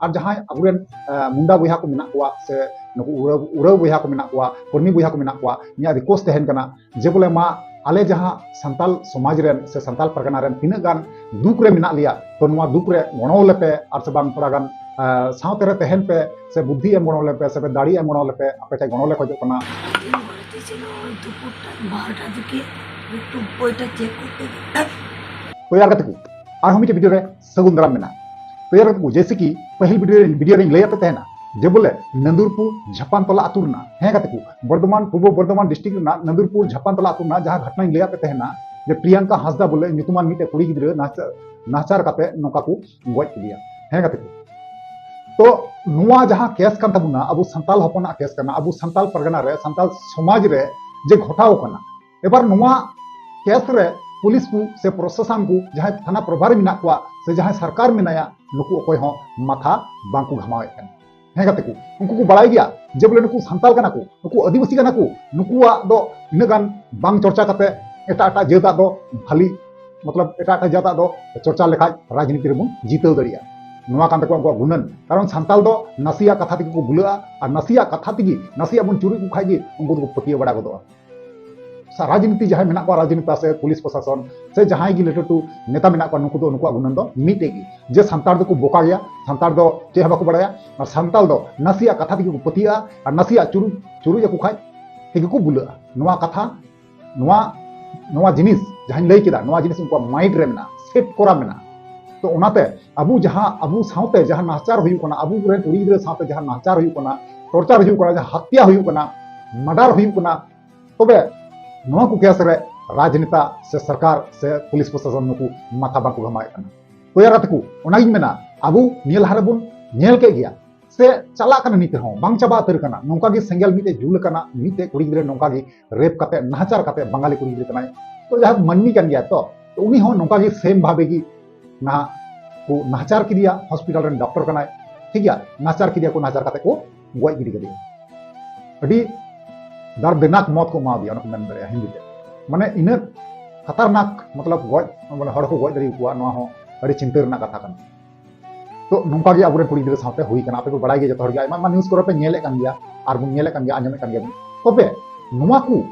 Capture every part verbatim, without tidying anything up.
ᱟᱨ ᱡᱟᱦᱟᱸᱭ ᱟᱵᱚᱨᱮᱱ ᱢᱩᱱᱰᱟ ᱵᱚᱭᱦᱟ ᱠᱚ ᱢᱮᱱᱟᱜ ᱠᱚᱣᱟ ᱥᱮ ᱱᱩᱠᱩ ᱩᱨᱟᱹᱣ ᱵᱚᱭᱦᱟ ᱠᱚ ᱢᱮᱱᱟᱜ ᱠᱚᱣᱟ, ᱠᱚᱨᱢᱤ ᱵᱚᱭᱦᱟ ᱠᱚ ᱢᱮᱱᱟᱜ ᱠᱚᱣᱟ, ᱤᱧᱟᱹᱜ ᱨᱤᱠᱩᱭᱮᱥᱴ ᱛᱟᱦᱮᱱ ᱠᱟᱱᱟ ᱡᱮ ᱵᱚᱞᱮ ᱢᱟ ᱟᱞᱮ ᱡᱟᱦᱟᱸ ᱥᱟᱱᱛᱟᱞ ᱥᱚᱢᱟᱡᱽ ᱨᱮᱱ ᱥᱮ ᱥᱟᱱᱛᱟᱞ ᱯᱟᱨᱜᱟᱱᱟ ᱨᱮᱱ ᱛᱤᱱᱟᱹᱜ ᱜᱟᱱ ᱫᱩᱠ ᱨᱮ ᱢᱮᱱᱟᱜ ᱞᱮᱭᱟ, ᱛᱚ ᱱᱚᱣᱟ ᱫᱩᱠ ᱨᱮ ᱜᱚᱲᱚ ᱞᱮᱯᱮ, ᱟᱨ ᱥᱮ ᱵᱟᱝ ᱛᱷᱚᱲᱟ ᱜᱟᱱ ᱥᱟᱶᱛᱮ ᱨᱮ ᱛᱟᱦᱮᱱ ᱯᱮ, ᱥᱮ ᱵᱩᱫᱽᱫᱷᱤ ᱮᱢ ᱜᱚᱲᱚ ᱞᱮᱯᱮ, ᱥᱮ ᱫᱟᱲᱮ ᱮᱢ ᱜᱚᱲᱚ ᱞᱮᱯᱮ, ᱟᱯᱮ ᱴᱷᱮᱱ ᱜᱚᱲᱚ ᱞᱮ ᱠᱷᱚᱡᱚᱜ ᱠᱟᱱᱟ᱾ ᱛᱚ ᱭᱟᱨ ᱜᱟᱛᱮ ᱠᱚ, ᱟᱨᱦᱚᱸ ᱢᱤᱫᱴᱮᱡ ᱵᱷᱤᱰᱤᱭᱳ ᱨᱮ ᱥᱟᱹᱜᱩᱱ ᱫᱟᱨᱟᱢ ᱢᱮᱱᱟᱜᱼᱟ᱾ ᱛᱚ ᱭᱟᱨ ᱜᱟᱛᱮ ᱠᱚ, ᱡᱮᱭᱥᱮ ᱠᱤ ᱯᱟᱹᱦᱤᱞ ᱵᱷᱤᱰᱤᱭᱳ ᱨᱮᱧ ᱞᱟᱹᱭᱟᱫ ᱯᱮ ᱛᱟᱦᱮᱱᱟ ᱡᱮ ᱵᱚᱞᱮ ᱱᱟᱹᱫᱩᱨᱯᱩᱨ ᱡᱷᱟᱯᱟᱱ ᱛᱚᱞᱟ ᱟᱹᱛᱩ ᱨᱮᱱᱟᱜ, ᱦᱮᱸ ᱜᱟᱛᱮ ᱠᱚ, ᱵᱚᱨᱫᱷᱚᱢᱟᱱ, ᱯᱩᱨᱵᱚ ᱵᱚᱨᱫᱷᱚᱢᱟᱱ ᱰᱤᱥᱴᱨᱤᱠᱴ ᱨᱮᱱᱟᱜ ᱱᱟᱹᱫᱩᱨᱯᱩᱨ ᱡᱷᱟᱯᱟᱱ ᱛᱚᱞᱟ ᱟᱹᱛᱩ ᱨᱮᱱᱟᱜ ᱡᱟᱦᱟᱸ ᱜᱷᱚᱴᱱᱟᱧ ᱞᱟᱹᱭᱟᱫ ᱯᱮ ᱛᱟᱦᱮᱱᱟ ᱡᱮ ᱯᱨᱤᱭᱟᱝᱠᱟ ᱦᱟᱸᱥᱫᱟ ᱵᱚᱞᱮ ᱧᱩᱛᱩᱢᱟᱱ ᱢᱤᱫᱴᱮᱡ ᱠᱩᱲᱤ ᱜᱤᱫᱽᱨᱟᱹ ᱱᱟᱦᱟᱪᱟᱨ ᱠᱟᱛᱮ ᱱᱚᱝᱠᱟ ᱠᱚ ᱜᱚᱡ ᱠᱮᱫᱮᱭᱟ, ᱦᱮᱸ ᱜᱟᱛᱮ ᱠᱚ᱾ ᱛᱚ ᱱᱚᱣᱟ ᱡᱟᱦᱟᱸ ᱠᱮᱥ ᱠᱟᱱ ᱛᱟᱵᱚᱱᱟ, ᱟᱵᱚ ᱥᱟᱱᱛᱟᱞ ᱦᱚᱯᱚᱱᱟᱜ ᱠᱮᱥ ᱠᱟᱱᱟ, ᱟᱵᱚ ᱥᱟᱱᱛᱟᱞ ᱯᱟᱨᱜᱟᱱᱟ ᱨᱮ, ᱥᱟᱱᱛᱟᱞ ᱥᱚᱢᱟᱡᱽ ᱨᱮ ᱡᱮ ᱜᱷᱚᱴᱟᱣ ᱠᱟᱱᱟ, ᱮᱵᱟᱨ ᱱᱚᱣᱟ ᱠᱮᱥ ᱨᱮ ᱯᱩᱞᱤᱥ ᱠᱚ ᱥᱮ ᱯᱨᱚᱥᱟᱥᱚᱱ ᱠᱚ, ᱡᱟᱦᱟᱸᱭ ᱛᱷᱟᱱᱟ ᱯᱨᱚᱵᱷᱟᱨᱤ ᱢᱮᱱᱟᱜ ᱠᱚᱣᱟ ᱥᱮ ᱡᱟᱦᱟᱸᱭ ᱥᱚᱨᱠᱟᱨ ᱢᱮᱱᱟᱭᱟ, ᱱᱩᱠᱩ ᱚᱠᱚᱭ ᱦᱚᱸ ᱢᱟᱛᱷᱟ ᱵᱟᱝ ᱠᱚ ᱜᱷᱟᱢᱟᱣᱮᱫ ᱠᱟᱱᱟ᱾ ᱦᱮᱸ ᱜᱟᱛᱮ ᱠᱚ, ᱩᱱᱠᱩ ᱠᱚ ᱵᱟᱲᱟᱭ ᱜᱮᱭᱟ ᱡᱮ ᱵᱚᱞᱮ ᱱᱩᱠᱩ ᱥᱟᱱᱛᱟᱞ ᱠᱟᱱᱟ ᱠᱚ, ᱱᱩᱠᱩ ᱟᱹᱫᱤᱵᱟᱹᱥᱤ ᱠᱟᱱᱟ ᱠᱚ, ᱱᱩᱠᱩᱣᱟᱜ ᱫᱚ ᱤᱱᱟᱹᱜ ᱜᱟᱱ ᱵᱟᱝ ᱪᱚᱨᱪᱟ ᱠᱟᱛᱮ ᱮᱴᱟᱜ ᱮᱴᱟᱜ ᱡᱟᱹᱛᱟᱜ ᱫᱚ ᱵᱷᱟᱞᱤ, ᱢᱚᱛᱞᱚᱵ ᱮᱴᱟᱜ ᱮᱴᱟᱜ ᱡᱟᱹᱛᱟᱜ ᱫᱚ ᱪᱚᱨᱪᱟ ᱞᱮᱠᱷᱟᱡ ᱨᱟᱡᱽᱱᱤᱛᱤ ᱨᱮᱵᱚᱱ ᱡᱤᱛᱟᱹᱣ ᱫᱟᱲᱮᱭᱟᱜᱼᱟ᱾ ᱱᱚᱣᱟ ᱠᱟᱱ ᱛᱟᱠᱚᱣᱟ ᱩᱱᱠᱩᱣᱟᱜ ᱜᱩᱱᱟᱹᱱ, ᱠᱟᱨᱚᱱ ᱥᱟᱱᱛᱟᱞ ᱫᱚ ᱱᱟᱥᱮᱭᱟᱜ ᱠᱟᱛᱷᱟ ᱛᱮᱜᱮ ᱠᱚ ᱵᱩᱞᱟᱹᱜᱼᱟ ᱟᱨ ᱱᱟᱥᱮᱭᱟᱜ ᱠᱟᱛᱷᱟ ᱛᱮᱜᱮ, ᱱᱟᱥᱮᱭᱟᱜ ᱵᱚᱱ ᱪᱩᱨᱩᱡ ᱠᱚ ᱠᱷᱟᱡ ᱜᱮ ᱩᱱᱠᱩ ᱫᱚᱠᱚ ᱯᱟᱹᱛᱭᱟᱹᱣ ᱵᱟᱲᱟ ᱜᱚᱫᱚᱜᱼᱟ᱾ ᱥᱟ-, ᱨᱟᱡᱽᱱᱤᱛᱤ ᱡᱟᱦᱟᱸᱭ ᱢᱮᱱᱟᱜ ᱠᱚᱣᱟ, ᱨᱟᱡᱽᱱᱮᱛᱟ ᱥᱮ ᱯᱩᱞᱤᱥ ᱯᱨᱚᱥᱟᱥᱚᱱ ᱥᱮ ᱡᱟᱦᱟᱸᱭ ᱜᱮ ᱞᱟᱹᱴᱩ ᱞᱟᱹᱴᱩ ᱱᱮᱛᱟ ᱢᱮᱱᱟᱜ ᱠᱚᱣᱟ, ᱱᱩᱠᱩ ᱫᱚ, ᱱᱩᱠᱩᱣᱟᱜ ᱜᱩᱱᱟᱹᱱ ᱫᱚ ᱢᱤᱫᱴᱮᱡ ᱜᱮ, ᱡᱮ ᱥᱟᱱᱛᱟᱲ ᱫᱚᱠᱚ ᱵᱚᱠᱟ ᱜᱮᱭᱟ, ᱥᱟᱱᱛᱟᱲ ᱫᱚ ᱪᱮᱫ ᱦᱚᱸ ᱵᱟᱠᱚ ᱵᱟᱲᱟᱭᱟ, ᱟᱨ ᱥᱟᱱᱛᱟᱲ ᱫᱚ ᱱᱟᱥᱮᱭᱟᱜ ᱠᱟᱛᱷᱟ ᱛᱮᱜᱮ ᱠᱚ ᱯᱟᱹᱛᱭᱟᱹᱜᱼᱟ ᱟᱨ ᱱᱟᱥᱮᱭᱟᱜ ᱪᱩᱨᱩᱡ, ᱪᱩᱨᱩᱡ ᱟᱠᱚ ᱠᱷᱟᱡ ᱛᱮᱜᱮ ᱠᱚ ᱵᱩᱞᱟᱹᱜᱼᱟ᱾ ᱱᱚᱣᱟ ᱠᱟᱛᱷᱟ, ᱱᱚᱣᱟ, ᱱᱚᱣᱟ ᱡᱤᱱᱤᱥ ᱡᱟᱦᱟᱸᱧ ᱞᱟᱹᱭ ᱠᱮᱫᱟ, ᱱᱚᱣᱟ ᱡᱤᱱᱤᱥ ᱩᱱᱠᱩᱣᱟᱜ ᱢᱟᱭᱤᱱᱰ ᱨᱮ ᱢᱮᱱᱟᱜᱼᱟ, ᱥᱮᱴ ᱠᱚᱨᱟ ᱢᱮᱱᱟᱜᱼᱟ᱾ ᱛᱚ ᱚᱱᱟᱛᱮ ᱟᱵᱚ ᱡᱟᱦᱟᱸ, ᱟᱵᱚ ᱥᱟᱶᱛᱮ ᱡᱟᱦᱟᱸ ᱱᱟᱦᱟᱪᱟᱨ ᱦᱩᱭᱩᱜ ᱠᱟᱱᱟ, ᱟᱵᱚ ᱨᱮᱱ ᱠᱩᱲᱤ ᱜᱤᱫᱽᱨᱟᱹ ᱥᱟᱶᱛᱮ ᱡᱟᱦᱟᱸ ᱱᱟᱦᱟᱪᱟᱨ ᱦᱩᱭᱩᱜ ᱠᱟᱱᱟ, ᱴᱚᱨᱪᱟᱨ ᱦᱩᱭᱩᱜ ᱠᱟᱱᱟ, ᱡᱟᱦᱟᱸ ᱦᱟᱛᱭᱟ ᱦᱩᱭᱩᱜ ᱠᱟᱱᱟ, ᱢᱟᱰᱟᱨ ᱦᱩᱭᱩᱜ ᱠᱟᱱᱟ, ᱛᱚᱵᱮ ᱱᱚᱣᱟ ᱠᱚ ᱠᱮᱥ ᱨᱮ ᱨᱟᱡᱽᱱᱮᱛᱟ ᱥᱮ ᱥᱚᱨᱠᱟᱨ ᱥᱮ ᱯᱩᱞᱤᱥ ᱯᱨᱚᱥᱟᱥᱚᱱ ᱱᱩᱠᱩ ᱢᱟᱛᱷᱟ ᱵᱟᱝᱠᱚ ᱜᱷᱟᱢᱟᱣᱮᱫ ᱠᱟᱱᱟ᱾ ᱛᱚ ᱭᱟᱨ ᱜᱟᱛᱮ ᱠᱚ, ᱚᱱᱟᱜᱤᱧ ᱢᱮᱱᱟ, ᱟᱵᱚ ᱱᱤᱭᱟᱹ ᱞᱟᱦᱟ ᱨᱮᱵᱚᱱ ᱧᱮᱞ ᱠᱮᱫ ᱜᱮᱭᱟ ᱥᱮ ᱪᱟᱞᱟᱜ ᱠᱟᱱᱟ, ᱱᱤᱛ ᱦᱚᱸ ᱵᱟᱝ ᱪᱟᱵᱟ ᱩᱛᱟᱹᱨ ᱠᱟᱱᱟ᱾ ᱱᱚᱝᱠᱟ ᱜᱮ ᱥᱮᱸᱜᱮᱞ ᱢᱤᱫᱴᱮᱡ ᱡᱩᱞ ᱟᱠᱟᱱᱟ, ᱢᱤᱫᱴᱮᱡ ᱠᱩᱲᱤ ᱜᱤᱫᱽᱨᱟᱹ ᱱᱚᱝᱠᱟ ᱜᱮ ᱨᱮᱯ ᱠᱟᱛᱮ, ᱱᱟᱦᱟᱪᱟᱨ ᱠᱟᱛᱮ, ᱵᱟᱝᱜᱟᱞᱤ ᱠᱩᱲᱤ ᱜᱤᱫᱽᱨᱟᱹ ᱠᱟᱱᱟᱭ, ᱛᱚ ᱡᱟᱦᱟᱸ ᱢᱟᱹᱱᱢᱤ ᱠᱟᱱ ᱜᱮᱭᱟ, ᱛᱚ ᱛᱚ ᱩᱱᱤ ᱦᱚᱸ ᱱᱚᱝᱠᱟ ᱜᱮ ᱥᱮᱢ ᱵᱷᱟᱵᱮ ᱜᱮ ᱱᱟᱦᱟᱜ ᱠᱚ ᱱᱟᱦᱟᱪᱟᱨ ᱠᱮᱫᱮᱭᱟ, ᱦᱚᱥᱯᱤᱴᱟᱞ ᱨᱮᱱ ᱰᱚᱠᱴᱚᱨ ᱠᱟᱱᱟᱭ, ᱴᱷᱤᱠ ᱜᱮᱭᱟ, ᱱᱟᱦᱟᱪᱟᱨ ᱠᱮᱫᱮᱭᱟ ᱠᱚ, ᱱᱟᱦᱟᱪᱟᱨ ᱠᱟᱛᱮ ᱠᱚ ᱜᱚᱡ ᱜᱤᱰᱤ ᱠᱮᱫᱮᱭᱟ᱾ ᱟᱹᱰᱤ ᱫᱟᱨᱫᱽᱱᱟᱠ ᱢᱚᱛ ᱠᱚ ᱮᱢᱟ ᱫᱮᱭᱟ, ᱚᱱᱟ ᱠᱚ ᱢᱮᱱ ᱫᱟᱲᱮᱭᱟᱜᱼᱟ ᱦᱤᱱᱫᱤ ᱛᱮ᱾ ᱢᱟᱱᱮ ᱤᱱᱟᱹ ᱠᱷᱟᱛᱟᱨᱱᱟᱠ, ᱢᱚᱛᱞᱚᱵ ᱜᱚᱡ, ᱢᱟᱱᱮ ᱦᱚᱲ ᱠᱚ ᱜᱚᱡ ᱫᱟᱲᱮ ᱟᱠᱚᱣᱟ, ᱱᱚᱣᱟ ᱦᱚᱸ ᱟᱹᱰᱤ ᱪᱤᱱᱛᱟᱹ ᱨᱮᱱᱟᱜ ᱠᱟᱛᱷᱟ ᱠᱟᱱᱟ᱾ ᱛᱚ ᱱᱚᱝᱠᱟ ᱜᱮ ᱟᱵᱚᱨᱮᱱ ᱠᱩᱲᱤ ᱜᱤᱫᱽᱨᱟᱹ ᱥᱟᱶᱛᱮ ᱦᱩᱭ ᱠᱟᱱᱟ, ᱟᱯᱮ ᱯᱮ ᱵᱟᱲᱟᱭ ᱜᱮᱭᱟ, ᱡᱚᱛᱚ ᱦᱚᱲ ᱜᱮ ᱟᱭᱢᱟ ᱟᱭᱢᱟ ᱱᱤᱭᱩᱡᱽ ᱠᱚᱨᱮ ᱯᱮ ᱧᱮᱞᱮᱫ ᱠᱟᱱ ᱜᱮᱭᱟ ᱟᱨ ᱵᱚᱱ ᱧᱮᱞᱮᱫ ᱠᱟᱱ ᱜᱮᱭᱟ, ᱟᱸᱡᱚᱢᱮᱫ ᱠᱟᱱ ᱜᱮᱭᱟ ᱵᱚᱱ᱾ ᱛᱚᱵᱮ ᱱᱚᱣᱟ ᱠᱚ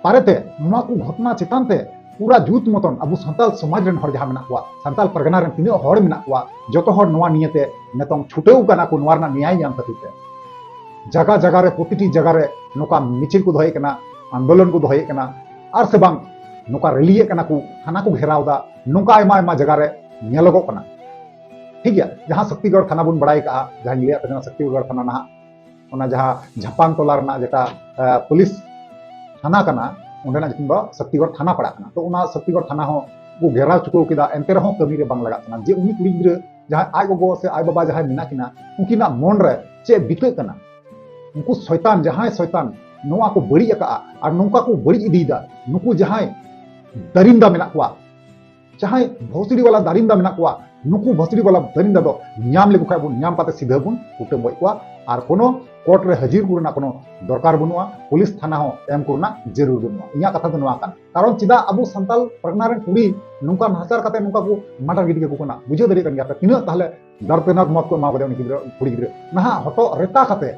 ᱵᱟᱨᱮᱛᱮ, ᱱᱚᱣᱟ ᱠᱚ ᱜᱷᱚᱴᱚᱱᱟ ᱪᱮᱛᱟᱱ ᱛᱮ ᱯᱩᱨᱟ ᱡᱩᱛ ᱢᱚᱛᱚᱱ ᱟᱵᱚ ᱥᱟᱱᱛᱟᱞ ᱥᱚᱢᱟᱡᱽ ᱨᱮᱱ ᱦᱚᱲ ᱡᱟᱦᱟᱸ ᱢᱮᱱᱟᱜ ᱠᱚᱣᱟ, ᱥᱟᱱᱛᱟᱞ ᱯᱟᱨᱜᱟᱱᱟ ᱨᱮᱱ ᱛᱤᱱᱟᱹᱜ ᱦᱚᱲ ᱢᱮᱱᱟᱜ ᱠᱚᱣᱟ, ᱡᱚᱛᱚ ᱦᱚᱲ ᱱᱚᱣᱟ ᱱᱤᱭᱮᱛᱮ ᱱᱤᱛᱚᱝ ᱪᱷᱩᱴᱟᱹᱣ ᱠᱟᱱᱟ ᱠᱚ ᱱᱚᱣᱟ ᱨᱮᱱᱟᱜ ᱱᱮᱭᱟᱭ ᱧᱟᱢ ᱠᱷᱟᱹᱛᱤᱨ ᱛᱮ᱾ ᱡᱟᱜᱟ ᱡᱟᱜᱟ ᱨᱮ, ᱯᱨᱚᱛᱤᱴᱤ ᱡᱟᱜᱟ ᱨᱮ ᱱᱚᱝᱠᱟ ᱢᱤᱪᱷᱤᱞ ᱠᱚ ᱫᱚᱦᱚᱭᱮᱫ ᱠᱟᱱᱟ, ᱟᱱᱫᱳᱞᱚᱱ ᱠᱚ ᱫᱚᱦᱚᱭᱮᱫ ᱠᱟᱱᱟ, ᱟᱨ ᱥᱮ ᱵᱟᱝ ᱱᱚᱝᱠᱟ ᱨᱮᱞᱤᱭᱮᱫ ᱠᱟᱱᱟ ᱠᱚ, ᱛᱷᱟᱱᱟ ᱠᱚ ᱜᱷᱮᱨᱟᱣ ᱮᱫᱟ, ᱱᱚᱝᱠᱟ ᱟᱭᱢᱟ ᱟᱭᱢᱟ ᱡᱟᱜᱟ ᱨᱮ ᱧᱮᱞᱚᱜᱚᱜ ᱠᱟᱱᱟ᱾ ᱴᱷᱤᱠ ᱜᱮᱭᱟ, ᱡᱟᱦᱟᱸ ᱥᱚᱠᱛᱤᱜᱚᱲ ᱛᱷᱟᱱᱟ ᱵᱚᱱ ᱵᱟᱲᱟᱭ ᱠᱟᱜᱼᱟ, ᱡᱟᱦᱟᱸᱧ ᱞᱟᱹᱭᱟᱫ ᱛᱟᱵᱮᱱᱟ ᱥᱚᱠᱛᱤᱜᱚᱲ ᱛᱷᱟᱱᱟ ᱱᱟᱦᱟᱜ, ᱚᱱᱟ ᱡᱟᱦᱟᱸ ᱡᱷᱟᱯᱟᱝ ᱴᱚᱞᱟ ᱨᱮᱱᱟᱜ ᱡᱮᱴᱟ, ᱟᱸ, ᱯᱩᱞᱤᱥ ᱛᱷᱟᱱᱟ ᱠᱟᱱᱟ, ᱚᱸᱰᱮᱱᱟᱜ ᱧᱩᱛᱩᱢ ᱫᱚ ᱥᱚᱠᱛᱤᱜᱚᱲ ᱛᱷᱟᱱᱟ ᱯᱟᱲᱟᱜ ᱠᱟᱱᱟ᱾ ᱛᱚ ᱚᱱᱟ ᱥᱚᱠᱛᱤᱜᱚᱲ ᱛᱷᱟᱱᱟ ᱦᱚᱸ ᱠᱚ ᱜᱷᱮᱨᱟᱣ ᱪᱩᱠᱟᱹᱣ ᱠᱮᱫᱟ, ᱮᱱᱛᱮ ᱨᱮᱦᱚᱸ ᱠᱟᱹᱢᱤ ᱨᱮ ᱵᱟᱝ ᱞᱟᱜᱟᱜ ᱠᱟᱱᱟ᱾ ᱡᱮ ᱩᱱᱤ ᱠᱩᱲᱤ ᱜᱤᱫᱽᱨᱟᱹ ᱡᱟᱦᱟᱸᱭ ᱟᱡ ᱜᱚᱜᱚ ᱥᱮ ᱟᱡ ᱵᱟᱵᱟ ᱡᱟᱦᱟᱸᱭ ᱢᱮᱱᱟᱜ ᱠᱤᱱᱟ, ᱩᱱᱠᱤᱱᱟᱜ ᱢᱚᱱ ᱨᱮ ᱪᱮᱫ ᱵᱤᱛᱟᱹᱜ ᱠᱟᱱᱟ? ᱩᱱᱠᱩ ᱥᱚᱭᱛᱟᱱ, ᱡᱟᱦᱟᱸᱭ ᱥᱚᱭᱛᱟᱱ ᱱᱚᱣᱟ ᱠᱚ ᱵᱟᱹᱲᱤᱡ ᱟᱠᱟᱜᱼᱟ ᱟᱨ ᱱᱚᱝᱠᱟ ᱠᱚ ᱵᱟᱹᱲᱤᱡ ᱤᱫᱤᱭᱮᱫᱟ, ᱱᱩᱠᱩ ᱡᱟᱦᱟᱸᱭ ᱫᱟᱨᱤᱱᱫᱟ ᱢᱮᱱᱟᱜ ᱠᱚᱣᱟ, ᱡᱟᱦᱟᱸᱭ ᱵᱷᱚᱥᱲᱤ ᱵᱟᱞᱟ ᱫᱟᱨᱤᱱᱫᱟ ᱢᱮᱱᱟᱜ ᱠᱚᱣᱟ, ᱱᱩᱠᱩ ᱵᱷᱚᱥᱲᱤ ᱵᱟᱞᱟ ᱫᱟᱨᱤᱱᱫᱟ ᱫᱚ ᱧᱟᱢ ᱞᱮᱠᱚ ᱠᱷᱟᱡ ᱵᱚᱱ, ᱧᱟᱢ ᱠᱟᱛᱮ ᱥᱤᱫᱷᱟᱹ ᱵᱚᱱ ᱠᱩᱴᱟᱹᱢ ᱜᱚᱡ ᱠᱚᱣᱟ᱾ ᱟᱨ ᱠᱳᱱᱳ ᱠᱳᱨᱴ ᱨᱮ ᱦᱟᱹᱡᱤᱨ ᱠᱚ ᱨᱮᱱᱟᱜ ᱠᱳᱱᱳ ᱫᱚᱨᱠᱟᱨ ᱵᱟᱹᱱᱩᱜᱼᱟ, ᱯᱩᱞᱤᱥ ᱛᱷᱟᱱᱟ ᱦᱚᱸ ᱮᱢ ᱠᱚ ᱨᱮᱱᱟᱜ ᱡᱟᱹᱨᱩᱲ ᱵᱟᱹᱱᱩᱜᱼᱟ᱾ ᱤᱧᱟᱹᱜ ᱠᱟᱛᱷᱟ ᱫᱚ ᱱᱚᱣᱟ ᱠᱟᱱᱟ᱾ ᱠᱟᱨᱚᱱ ᱪᱮᱫᱟᱜ ᱟᱵᱚ ᱥᱟᱱᱛᱟᱞ ᱯᱟᱨᱜᱟᱱᱟ ᱨᱮᱱ ᱠᱩᱲᱤ ᱱᱚᱝᱠᱟ ᱱᱟᱦᱟᱪᱟᱨ ᱠᱟᱛᱮ ᱱᱚᱝᱠᱟ ᱠᱚ ᱢᱟᱰᱟᱨ ᱜᱤᱰᱤ ᱠᱟᱠᱚ ᱠᱟᱱᱟ? ᱵᱩᱡᱷᱟᱹᱣ ᱫᱟᱲᱮᱭᱟᱜ ᱠᱟᱱ ᱜᱮᱭᱟ ᱯᱮ ᱛᱤᱱᱟᱹᱜ ᱛᱟᱦᱞᱮ ᱫᱚᱨᱫᱽᱱᱟᱠ ᱢᱚᱛ ᱠᱚ ᱮᱢᱟ ᱠᱟᱫᱮᱭᱟ ᱩᱱᱤ ᱜᱤᱫᱽᱨᱟᱹ, ᱠᱩᱲᱤ ᱜᱤᱫᱽᱨᱟᱹ᱾ ᱱᱟᱦᱟᱜ ᱦᱚᱴᱚᱜ ᱨᱮᱛᱟ ᱠᱟᱛᱮ,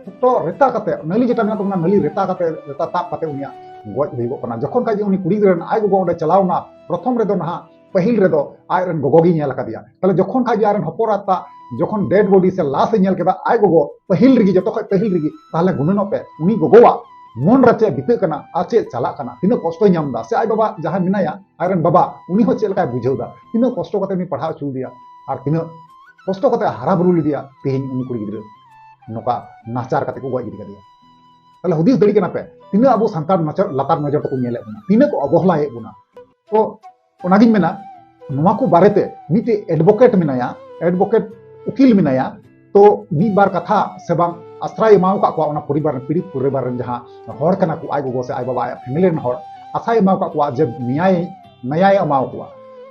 ᱦᱚᱴᱚᱜ ᱨᱮᱛᱟ ᱠᱟᱛᱮ, ᱱᱟᱹᱞᱤ ᱡᱮᱴᱟ ᱢᱮᱱᱟᱜ ᱛᱟᱵᱚᱱᱟ, ᱱᱟᱹᱞᱤ ᱨᱮᱛᱟ ᱠᱟᱛᱮ, ᱨᱮᱛᱟ ᱛᱟᱵ ᱠᱟᱛᱮ ᱩᱱᱤᱭᱟᱜ ᱜᱚᱡ ᱦᱩᱭᱩᱜᱚᱜ ᱠᱟᱱᱟ᱾ ᱡᱚᱠᱷᱚᱱ ᱠᱷᱟᱡ ᱜᱮ ᱩᱱᱤ ᱠᱩᱲᱤ ᱜᱤᱫᱽᱨᱟᱹ ᱨᱮᱱ ᱟᱡ ᱜᱚᱜᱚ ᱚᱸᱰᱮ ᱪᱟᱞᱟᱣ ᱮᱱᱟ, ᱯᱨᱚᱛᱷᱚᱢ ᱨᱮᱫᱚ ᱱᱟᱦᱟᱜ ᱯᱟᱹᱦᱤᱞ ᱨᱮᱫᱚ ᱟᱡ ᱨᱮᱱ ᱜᱚᱜᱚ ᱜᱮᱭ ᱧᱮᱞ ᱟᱠᱟᱫᱮᱭᱟ᱾ ᱛᱟᱦᱞᱮ ᱡᱚᱠᱷᱚᱱ ᱠᱷᱟᱡ ᱜᱮ ᱟᱡ ᱨᱮᱱ ᱦᱚᱯᱚᱱ ᱮᱨᱟ ᱛᱟᱜ, ᱡᱚᱠᱷᱚᱱ dead body ᱥᱮ ᱞᱟᱥ ᱮ ᱧᱮᱞ ᱠᱮᱫᱟ ᱟᱡ ᱜᱚᱜᱚ ᱯᱟᱹᱦᱤᱞ ᱨᱮᱜᱮ, ᱡᱚᱛᱚ ᱠᱷᱚᱡ ᱯᱟᱹᱦᱤᱞ ᱨᱮᱜᱮ, ᱛᱟᱦᱞᱮ ᱜᱩᱱᱟᱹᱱᱚᱜ ᱯᱮ ᱩᱱᱤ ᱜᱚᱜᱚᱣᱟᱜ ᱢᱚᱱ ᱨᱮ ᱪᱮᱫ ᱵᱤᱛᱟᱹᱜ ᱠᱟᱱᱟ ᱟᱨ ᱪᱮᱫ ᱪᱟᱞᱟᱜ ᱠᱟᱱᱟ, ᱛᱤᱱᱟᱹᱜ ᱠᱚᱥᱴᱚᱭ ᱧᱟᱢ ᱮᱫᱟ, ᱥᱮ ᱟᱡ ᱵᱟᱵᱟ ᱡᱟᱦᱟᱸᱭ ᱢᱮᱱᱟᱭᱟ, ᱟᱡ ᱨᱮᱱ ᱵᱟᱵᱟ, ᱩᱱᱤ ᱦᱚᱸ ᱪᱮᱫ ᱞᱮᱠᱟᱭ ᱵᱩᱡᱷᱟᱹᱣ ᱮᱫᱟ, ᱛᱤᱱᱟᱹᱜ ᱠᱚᱥᱴᱚ ᱠᱟᱛᱮ ᱩᱱᱤ ᱯᱟᱲᱦᱟᱣ ᱦᱚᱪᱚ ᱞᱮᱫᱮᱭᱟ ᱟᱨ ᱛᱤᱱᱟᱹᱜ ᱠᱚᱥᱴᱚ ᱠᱟᱛᱮ ᱦᱟᱨᱟ ᱵᱩᱨᱩ ᱞᱮᱫᱮᱭᱟ, ᱛᱮᱦᱮᱧ ᱩᱱᱤ ᱠᱩᱲᱤ ᱜᱤᱫᱽᱨᱟᱹ ᱱᱚᱝᱠᱟ ᱱᱟᱦᱟᱪᱟᱨ ᱠᱟᱛᱮ ᱠᱚ ᱜᱚᱡ ᱜᱤᱰᱤ ᱠᱟᱫᱮᱭᱟ᱾ ᱛᱟᱦᱞᱮ ᱦᱩᱫᱤᱥ ᱫᱟᱲᱮᱭᱟᱜ ᱠᱟᱱᱟ ᱯᱮ, ᱛᱤᱱᱟᱹᱜ ᱟᱵᱚ ᱥᱟᱱᱛᱟᱲ ᱱᱟᱪᱟᱨ, ᱞᱟᱛᱟᱨ ᱱᱚᱡᱚᱨ ᱛᱮᱠᱚ ᱧᱮᱞᱮᱫ ᱵᱚᱱᱟ, ᱛᱤᱱᱟᱹᱜ ᱠᱚ ᱚᱵᱚᱦᱮᱞᱟᱭᱮᱫ ᱵᱚᱱᱟ᱾ ᱛᱚ ᱚᱱᱟᱜᱤᱧ ᱢᱮᱱᱟ, ᱱᱚᱣᱟ ᱠᱚ ᱵᱟᱨᱮᱛᱮ ᱢᱤᱫᱴᱮᱡ advocate ᱢᱮᱱᱟᱭᱟ, advocate ᱩᱠᱤᱞ ᱢᱮᱱᱟᱭᱟ, ᱛᱚ ᱢᱤᱫ ᱵᱟᱨ ᱠᱟᱛᱷᱟ ᱥᱮ ᱵᱟᱝ ᱟᱥᱨᱟᱭ ᱮᱢᱟᱣ ᱟᱠᱟᱫ ᱠᱚᱣᱟ ᱚᱱᱟ ᱯᱚᱨᱤᱵᱟᱨ ᱨᱮᱱ, ᱯᱤᱲᱤᱛ ᱯᱚᱨᱤᱵᱟᱨ ᱨᱮᱱ ᱡᱟᱦᱟᱸ ᱦᱚᱲ ᱠᱟᱱᱟ ᱠᱚ, ᱟᱡ ᱜᱚᱜᱚ ᱥᱮ ᱟᱡ ᱵᱟᱵᱟ, ᱟᱡ family ᱨᱮᱱ ᱦᱚᱲ, ᱟᱥᱟᱭ ᱮᱢᱟᱣ ᱟᱠᱟᱫ ᱠᱚᱣᱟ ᱡᱮ ᱱᱮᱭᱟᱭ, ᱱᱮᱭᱟᱭ ᱮᱢᱟᱣ ᱠᱚᱣᱟ᱾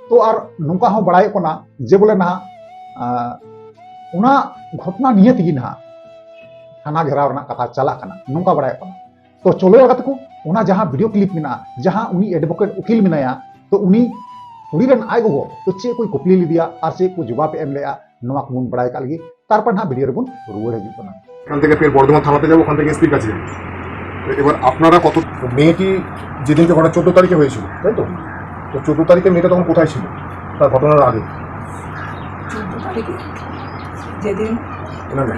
ᱛᱚ ᱟᱨ ᱱᱚᱝᱠᱟ ᱦᱚᱸ ᱵᱟᱲᱟᱭᱚᱜ ᱠᱟᱱᱟ ᱡᱮ ᱵᱚᱞᱮ ᱱᱟᱦᱟᱜ, ᱟᱸ, ᱚᱱᱟ ᱜᱷᱚᱴᱚᱱᱟ ᱱᱤᱭᱮ ᱛᱮᱜᱮ ᱱᱟᱦᱟᱜ ᱛᱷᱟᱱᱟ ᱜᱷᱮᱨᱟᱣ ᱨᱮᱱᱟᱜ ᱠᱟᱛᱷᱟ ᱪᱟᱞᱟᱜ ᱠᱟᱱᱟ, ᱱᱚᱝᱠᱟ ᱵᱟᱲᱟᱭᱚᱜ ᱠᱟᱱᱟ᱾ ᱛᱚ ᱪᱚᱞᱚ ᱜᱟᱛᱮ ᱠᱚ, ᱚᱱᱟ ᱡᱟᱦᱟᱸ video clip ᱢᱮᱱᱟᱜᱼᱟ, ᱡᱟᱦᱟᱸ ᱩᱱᱤ advocate ᱩᱠᱤᱞ ᱢᱮᱱᱟᱭᱟ, ᱛᱚ ᱩᱱᱤ ᱠᱩᱲᱤ ᱨᱮᱱ ᱟᱡ ᱜᱚᱜᱚ ᱫᱚ ᱪᱮᱫ ᱠᱚᱭ ᱠᱩᱠᱞᱤ ᱞᱮᱫᱮᱭᱟ ᱟᱨ ᱪᱮᱫ ᱠᱚ ᱡᱚᱵᱟᱵ ᱮ ᱮᱢ ᱞᱮᱫᱼᱟ, ᱱᱚᱣᱟ ᱠᱚᱵᱚᱱ ᱵᱟᱲᱟᱭ ᱠᱟᱜ ᱞᱟᱹᱜᱤᱫ, ᱛᱟᱨᱯᱚᱨ ᱱᱟᱦᱟᱜ ᱵᱷᱤᱰᱤᱭᱳ ᱨᱮᱵᱚᱱ ᱨᱩᱣᱟᱹᱲ ᱦᱤᱡᱩᱜ ᱠᱟᱱᱟ᱾ ᱚᱱᱠᱟᱱ ᱛᱮᱜᱮ ᱯᱷᱤᱨ ᱵᱚᱨᱫᱷᱚᱢᱟᱱ ᱛᱷᱟᱱᱟ ᱛᱮ ᱧᱟᱢᱚᱜ ᱠᱟᱱ ᱛᱮᱜᱮ ᱮᱥᱯᱤ ᱠᱟᱪᱷᱮ᱾ এবার আপনারা কত মেয়েটি যেদিনকে ঘটনা চোদ্দ তারিখে হয়েছিল, তাই তো? তো চোদ্দ তারিখে মেয়েটা তখন কোথায় ছিল তার ঘটনার আগে? চোদ্দ তারিখে যেদিন না, না।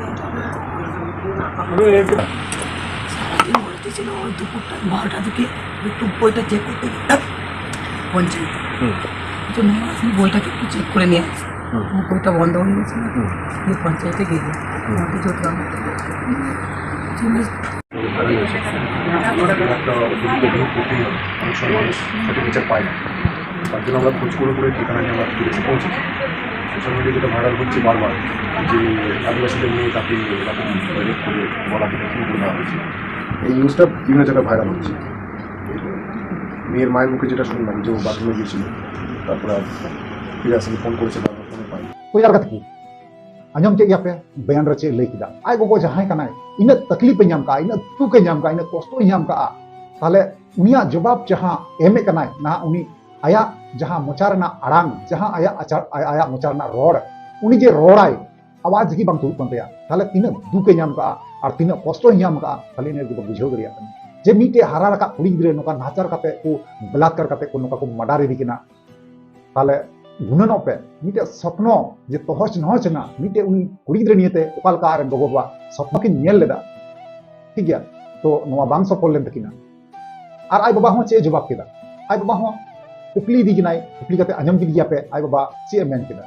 সারাদিন বলতেছিল, ওই দুপুরটা বারোটা দিকে একটু বইটা চেক করতে গেলাম পঞ্চায়েত। তো মেয়ে আসলে বইটাকে একটু চেক করে নিয়ে আসি। বইটা বন্ধ হয়ে গেছিল। এই পঞ্চায়েতে গেলে আমাকে জোটলাম। একটা অতিরিক্ত ভিড় করতেই হবে, অনেক সময় মানুষ সঠিক বিচার পায় না। তার জন্য আমরা খোঁজ করে করে ঠিকানা নিয়ে আমরা পুলিশে পৌঁছেছি। সোশ্যাল মিডিয়া যেটা ভাইরাল হচ্ছে বারবার, যে আদিবাসীদের মেয়ে তাকে এরকম রেপ করে গলা কেটে খুন করে দেওয়া হয়েছে। এই নিউজটা বিভিন্ন জায়গায় ভাইরাল হচ্ছে। মেয়ের মায়ের মুখে যেটা শুনলাম যে ও বাথরুমে গিয়েছিল, তারপরে আর ফিরে আসেনি, ফোন করেছে বারবার, ফোনে পায়নি। ᱛᱚ ᱭᱟᱨ ᱜᱟᱛᱮ ᱠᱚ, ᱟᱸᱡᱚᱢ ᱠᱮᱫ ᱜᱮᱭᱟ ᱯᱮ ᱵᱚᱭᱟᱱ ᱨᱮ ᱪᱮᱫ ᱞᱟᱹᱭ ᱠᱮᱫᱟ᱾ ᱟᱡ ᱜᱚᱜᱚ ᱡᱟᱦᱟᱸᱭ ᱠᱟᱱᱟᱭ, ᱤᱱᱟᱹᱜ ᱛᱟᱠᱞᱤᱯ ᱮ ᱧᱟᱢ ᱠᱟᱜᱼᱟ, ᱤᱱᱟᱹᱜ ᱫᱩᱠ ᱮ ᱧᱟᱢ ᱠᱟᱜᱼᱟ, ᱤᱱᱟᱹᱜ ᱠᱚᱥᱴᱚᱭ ᱧᱟᱢ ᱠᱟᱜᱼᱟ, ᱛᱟᱦᱞᱮ ᱩᱱᱤᱭᱟᱜ ᱡᱚᱵᱟᱵ ᱡᱟᱦᱟᱸ ᱮᱢᱮᱫ ᱠᱟᱱᱟᱭ ᱱᱟᱦᱟᱜ, ᱩᱱᱤ ᱟᱭᱟᱜ ᱡᱟᱦᱟᱸ ᱢᱚᱪᱟ ᱨᱮᱱᱟᱜ ᱟᱲᱟᱝ, ᱡᱟᱦᱟᱸ ᱟᱭᱟᱜ ᱟᱪᱟᱨ, ᱟᱭᱟᱜ ᱢᱚᱪᱟ ᱨᱮᱱᱟᱜ ᱨᱚᱲ, ᱩᱱᱤ ᱡᱮ ᱨᱚᱲᱟᱭ, ᱟᱣᱟᱡ ᱜᱮ ᱵᱟᱝ ᱛᱩᱫᱩᱜ ᱠᱟᱱ ᱛᱟᱭᱟ, ᱛᱟᱦᱞᱮ ᱛᱤᱱᱟᱹᱜ ᱫᱩᱠ ᱮ ᱧᱟᱢ ᱠᱟᱜᱼᱟ ᱟᱨ ᱛᱤᱱᱟᱹᱜ ᱠᱚᱥᱴᱚᱭ ᱧᱟᱢ ᱠᱟᱜᱼᱟ, ᱛᱟᱦᱞᱮ ᱤᱱᱟᱹ ᱜᱮᱵᱚ ᱵᱩᱡᱷᱟᱹᱣ ᱫᱟᱲᱮᱭᱟᱜ ᱠᱟᱱᱟ ᱡᱮ ᱢᱤᱫᱴᱮᱡ ᱦᱟᱨᱟ ᱨᱟᱠᱟᱵ ᱠᱩᱲᱤ ᱜᱤᱫᱽᱨᱟᱹ ᱱᱚᱝᱠᱟ ᱱᱟᱦᱟᱪᱟᱨ ᱠᱟᱛᱮ ᱠᱚ, ᱵᱟᱞᱟᱛᱠᱟᱨ ᱠᱟᱛᱮ ᱠᱚ ᱱᱚᱝᱠᱟ ᱠᱚ ᱢᱟᱰᱟᱨ ᱮᱫᱮ ᱠᱟᱱᱟ᱾ ᱛᱟᱦᱞᱮ ᱜᱩᱱᱟᱹᱱᱚᱜ ᱯᱮ, ᱢᱤᱫᱴᱮᱡ ᱥᱚᱯᱱᱚ ᱡᱮ ᱛᱚᱦᱚᱪ ᱱᱚᱦᱚᱪ ᱮᱱᱟ, ᱢᱤᱫᱴᱮᱡ ᱩᱱᱤ ᱠᱩᱲᱤ ᱜᱤᱫᱽᱨᱟᱹ ᱱᱤᱭᱮᱛᱮ ᱚᱠᱟ ᱞᱮᱠᱟ ᱟᱡ ᱨᱮᱱ ᱜᱚᱜᱚ ᱵᱟᱵᱟ ᱥᱚᱯᱱᱚ ᱠᱤᱱ ᱧᱮᱞ ᱞᱮᱫᱟ, ᱴᱷᱤᱠ ᱜᱮᱭᱟ, ᱛᱚ ᱱᱚᱣᱟ ᱵᱟᱝ ᱥᱚᱯᱷᱚᱞ ᱞᱮᱱ ᱛᱟᱹᱠᱤᱱᱟ᱾ ᱟᱨ ᱟᱡ ᱵᱟᱵᱟ ᱦᱚᱸ ᱪᱮᱫ ᱮ ᱡᱚᱵᱟᱵ ᱠᱮᱫᱟ? ᱟᱡ ᱵᱟᱵᱟ ᱦᱚᱸ ᱠᱩᱠᱞᱤ ᱤᱫᱤ ᱠᱮᱱᱟᱭ, ᱠᱩᱠᱞᱤ ᱠᱟᱛᱮ ᱟᱸᱡᱚᱢ ᱠᱮᱫ ᱜᱮᱭᱟ ᱯᱮ ᱟᱡ ᱵᱟᱵᱟ ᱪᱮᱫ ᱮ ᱢᱮᱱ ᱠᱮᱫᱟ᱾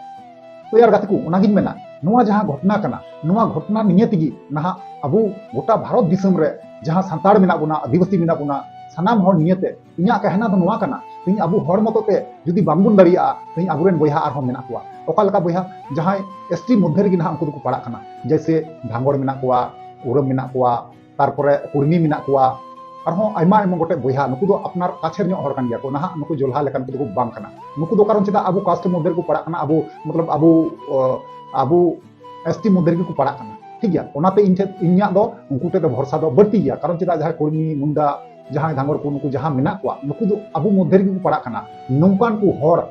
ᱛᱚ ᱭᱟᱨ ᱜᱟᱛᱮ ᱠᱚ, ᱚᱱᱟᱜᱤᱧ ᱢᱮᱱᱟ, ᱱᱚᱣᱟ ᱡᱟᱦᱟᱸ ᱜᱷᱚᱴᱱᱟ ᱠᱟᱱᱟ, ᱱᱚᱣᱟ ᱜᱷᱚᱴᱱᱟ ᱱᱤᱭᱮ ᱛᱮᱜᱮ ᱱᱟᱦᱟᱜ ᱟᱵᱚ ᱜᱚᱴᱟ ᱵᱷᱟᱨᱚᱛ ᱫᱤᱥᱚᱢ ᱨᱮ ᱡᱟᱦᱟᱸ ᱥᱟᱱᱛᱟᱲ ᱢᱮᱱᱟᱜ ᱵᱚᱱᱟ, ᱟᱹᱫᱤᱵᱟᱹᱥᱤ ᱢᱮᱱᱟᱜ ᱵᱚᱱᱟ, ᱥᱟᱱᱟᱢ ᱦᱚᱲ ᱱᱤᱭᱮᱛᱮ ᱤᱧᱟᱹᱜ ᱠᱟᱦᱱᱟ ᱫᱚ ᱱᱚᱣᱟ ᱠᱟᱱᱟ, ᱛᱮᱦᱮᱧ ᱟᱵᱚ ᱦᱚᱲ ᱢᱚᱛᱚ ᱛᱮ ᱡᱩᱫᱤ ᱵᱟᱝᱵᱚᱱ ᱫᱟᱲᱮᱭᱟᱜᱼᱟ, ᱛᱮᱦᱮᱧ ᱟᱵᱚᱨᱮᱱ ᱵᱚᱭᱦᱟ ᱟᱨᱦᱚᱸ ᱢᱮᱱᱟᱜ ᱠᱚᱣᱟ᱾ ᱚᱠᱟ ᱞᱮᱠᱟ ᱵᱚᱭᱦᱟ? ᱡᱟᱦᱟᱸᱭ ᱮᱥᱴᱤ ᱢᱚᱫᱽᱫᱷᱮ ᱨᱮᱜᱮ ᱱᱟᱦᱟᱜ ᱩᱱᱠᱩ ᱫᱚᱠᱚ ᱯᱟᱲᱟᱜ ᱠᱟᱱᱟ, ᱡᱮᱭᱥᱮ ᱫᱷᱟᱸᱜᱚᱲ ᱢᱮᱱᱟᱜ ᱠᱚᱣᱟ, ᱳᱨᱟᱸᱣ ᱢᱮᱱᱟᱜ ᱠᱚᱣᱟ, ᱛᱟᱨᱯᱚᱨᱮ ᱠᱩᱲᱢᱤ ᱢᱮᱱᱟᱜ ᱠᱚᱣᱟ, ᱟᱨᱦᱚᱸ ᱟᱭᱢᱟ ᱮᱢᱟᱱ ᱜᱚᱴᱮᱡ ᱵᱚᱭᱦᱟ, ᱱᱩᱠᱩ ᱫᱚ ᱟᱯᱱᱟᱨ ᱠᱟᱪᱷᱮᱨ ᱧᱚᱜ ᱦᱚᱲ ᱠᱟᱱ ᱜᱮᱭᱟ ᱠᱚ, ᱱᱟᱦᱟᱜ ᱱᱩᱠᱩ ᱡᱚᱞᱦᱟ ᱞᱮᱠᱟᱱ ᱠᱚᱫᱚ ᱠᱚ ᱵᱟᱝ ᱠᱟᱱᱟ᱾ ᱱᱩᱠᱩ ᱫᱚ ᱠᱟᱨᱚᱱ ᱪᱮᱫᱟᱜ ᱟᱵᱚ ᱠᱟᱥᱴ ᱢᱚᱫᱽᱫᱷᱮ ᱨᱮᱠᱚ ᱯᱟᱲᱟᱜ ᱠᱟᱱᱟ, ᱟᱵᱚ ᱢᱚᱛᱞᱚᱵ ᱟᱵᱚ, ᱚ, ᱟᱵᱚ ᱮᱥᱴᱤ ᱢᱚᱫᱽᱫᱷᱮ ᱨᱮᱜᱮ ᱠᱚ ᱯᱟᱲᱟᱜ ᱠᱟᱱᱟ, ᱴᱷᱤᱠ ᱜᱮᱭᱟ᱾ ᱚᱱᱟᱛᱮ ᱤᱧ ᱴᱷᱮᱱ, ᱤᱧᱟᱹᱜ ᱫᱚ ᱩᱱᱠᱩ ᱴᱷᱮᱱ ᱫᱚ ᱵᱷᱚᱨᱥᱟ ᱫᱚ ᱵᱟᱹᱲᱛᱤ ᱜᱮᱭᱟ, ᱠᱟᱨᱚᱱ ᱪᱮᱫᱟᱜ ᱡᱟᱦᱟᱸᱭ ᱠᱩᱲᱢᱤ, ᱢᱩᱱᱰᱟ, ᱡᱟᱦᱟᱸᱭ ᱫᱷᱟᱸᱜᱚᱲ ᱠᱚ, ᱱᱩᱠᱩ ᱡᱟᱦᱟᱸ ᱢᱮᱱᱟᱜ ᱠᱚᱣᱟ, ᱱᱩᱠᱩ ᱫᱚ ᱟᱵᱚ ᱢᱚᱫᱽᱫᱷᱮ ᱨᱮᱜᱮ ᱠᱚ ᱯᱟᱲᱟᱜ ᱠᱟᱱᱟ᱾ ᱱᱚᱝᱠᱟᱱ ᱠᱚ ᱦᱚᱲ